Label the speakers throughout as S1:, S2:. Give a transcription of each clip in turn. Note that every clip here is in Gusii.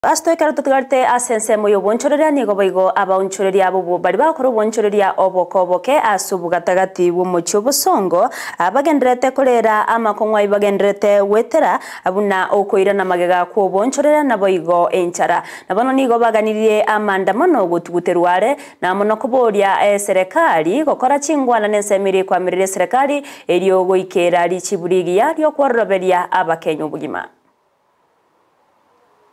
S1: Ase ekero totigarete ase ensemo y'obonchoreria nigo boigo abaonchoreria abo bari bagokora obonchoreria oboko oboke ase obogatagati bw'omochie obosongo bagendererete korera amakong'u ayio bagendererete gwetera buna okoirana magega kw'obonchoreria naboigo enchara. Na bono nigo baganirie amaandamano gotuguterwa are na mono koboria eserekari gokora chingwana na ensemo eria ekoamerera eserekari erio goikera richibu rigiya ri'okwororoberia abakenya obogima.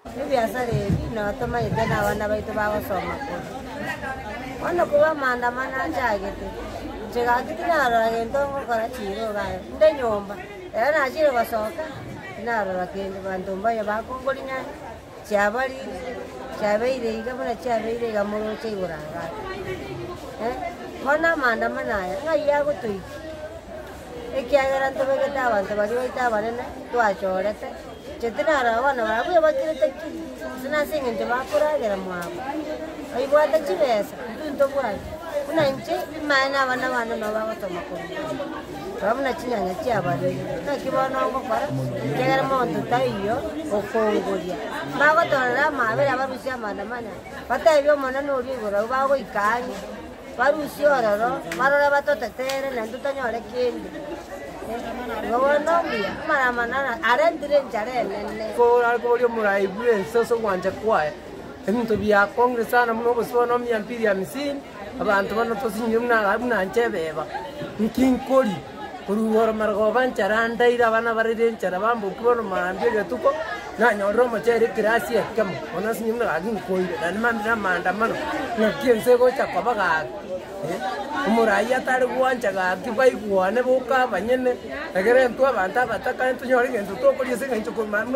S2: Ebiasara ebi nabo tomanyete na abana baito bagosoma korwa. Bono korwa amaandamano anchagete, inche gaki tinarora gento ngokora chiro iga aye, inde nyomba, ekero nachire gosoka, tinarora kende, banto mbaye bakongorinya chiabarire, chiabeire iga buna chiabeire iga moroche igoro iga aye, Bono amaandamano aya, ng'ai agotoikia? Ekiagera ntobegete abanto baria baito abanene twachorete, inche tinarora bono barabwo ebakirete ki, gose nase engencho bakoragera mwabo, baibwate chibesa, intwe ntobwati. Buna inche imanye na abana bane nabo bagosoma korwa igoro, rora buna chinyanya chiabarire, naki bono ngokora, ekiagera monto taiyo okongoria. Bagotorera amabera barusie amaandamano aya, batebie Omonene oria igoro abwo bagoika ang'e. Barusie ororo, barore batotetere, naintwe tonyore kende. Igo bono mbuya, amaramana arentire enchara enene.
S3: Korare koboria omorai bw'ense ase ogwancha kwaye, ebinto biakong'ire sana buna obosibwa na mia mbili hamsini, abanto bano tosinyire buna buna inche ebeba, nki nkoria? Korwa igoro marogoba nchara ndaire abana baraire enchara bambokia bono mambia rituko, nanyorire omochere ekirasi ekemo, bono nsinyire buna gaki nkoire, naende mambia na amaandamano, ng'aki ense egocha koba gaki eh, omorai atare gwancha gaki baigwane boka abanyene, egere intwe abanto abataka ntonyore egento tokoria ase eng'encho korwa mambia.